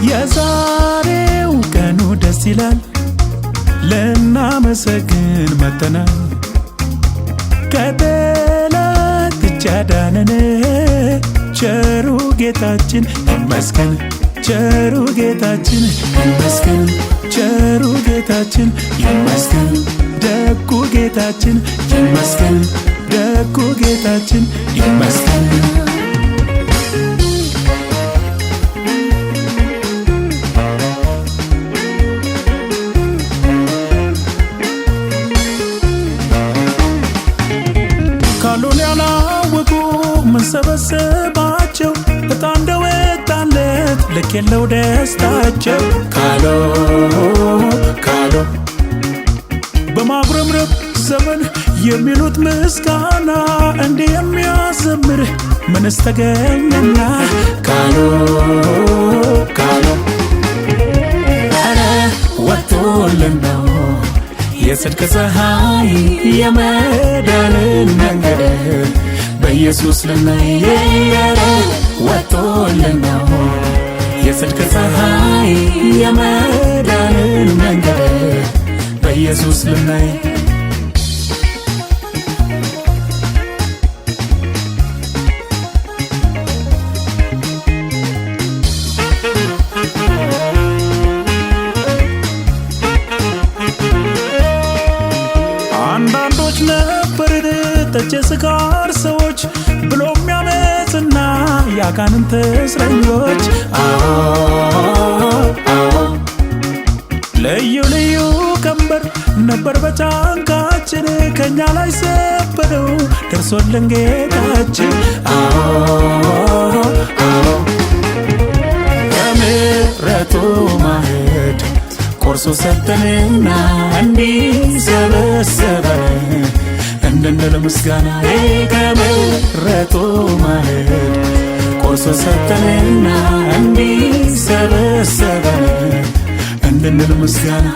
የዛሬው ቀኑ ደስ ይላል፣ ልናመሰግን መጥተናል። ከጠላት እጅ ያዳነን ቸሩ ጌታችን ይመስገን። ቸሩ ጌታችን ይመስገን። ቸሩ ጌታችን ይመስገን። ደጉ ጌታችን ይመስገን። ደጉ ጌታችን ይመስገን። ካሉን ያላወቁ ምን ሰበሰባቸው? እጣ እንደወጣለት ልክ የለው ደስታቸው። ካሎ ካሎ በማጉረምረም ዘመን የሚሉት ምስጋና እንዲህ የሚያዘምር ምንስ ተገኘና? ካሎ ካሎ ኧረ ወጥቶልን ነው የጽድቅ ፀሐይ፣ የመዳንን መንገድ በኢየሱስ ልናይ። ኧረ ወጥቶልን ነው የጽድቅ ፀሐይ፣ የመዳንን መንገድ በኢየሱስ ልናይ። አንዳንዶች ነበርን ጠጭ ስካር ሰዎች፣ ብሎ የሚያመፅና የአጋንንት እስረኞች። አዎ አዎ፣ ልዩ ልዩ ቀንበር ነበር በጫንቃችን፣ ከኛ ላይ ሰበረው ደርሶልን ጌታችን። አዎ አዎ፣ ከምሕረቱ ማዕድ ቆርሶ ሰጠንና እንዲሰበሰበን እንድንል ምስጋና። ከምሕረቱ ማዕድ ቆርሶ ሰጠንና እንዲሰበሰበን እንድንል ምስጋና።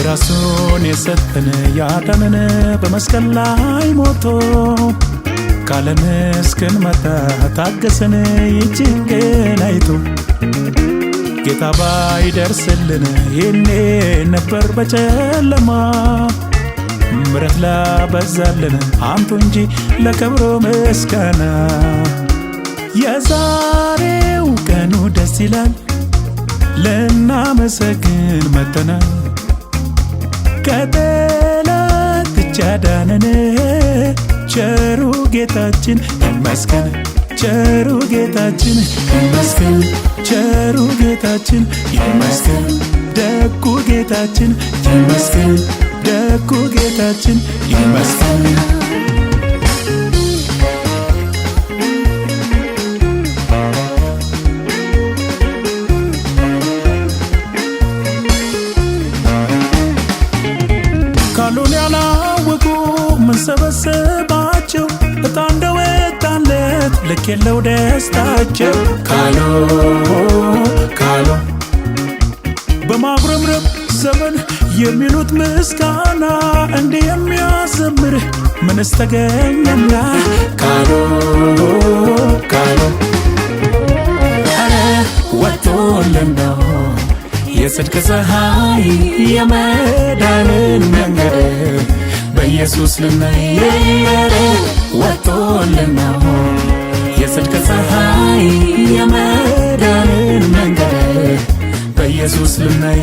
ራሱን የሰጠን ያዳነን በመስቀል ላይ ሞቶ፣ ካለም እስክንመጣ ታገሰን ይህችን ቀን አይቶ። ጌታ ባይደርስልን ይህኔ ነበር በጨለማ፣ ምሕረት ላበዛልን አምጡ እንጂ ለክብሩ ምስጋና። የዛሬው ቀኑ ደስ ይላል፣ ልናመሰግን መጥተናል። ከጠላት እጅ ያዳነን ቸሩ ጌታችን ይመስገን። ቸሩ ጌታችን ይመስገን። ቸሩ ጌታችን ይመስገን። ደጉ ጌታችን ይመስገን። ደጉ ጌታችን ይመስገን። ካሉን ያላወቁ ምን ሰበሰባቸው? እጣ እንደወጣለት ልክ የለው ደስታቸው። ካሎ ካሎ በማጉረምረም ዘመን የሚሉት ምስጋና እንዲህ የሚያዘምር ምንስ ተገኘና? ካሎ ካሎ ኧረ ወጥቶልን ነው የጽድቅ ፀሐይ፣ የመዳንን መንገድ በኢየሱስ ልናይ። ኧረ ወጥቶልን ነው የጽድቅ ፀሐይ፣ የመዳንን መንገድ በኢየሱስ ልናይ።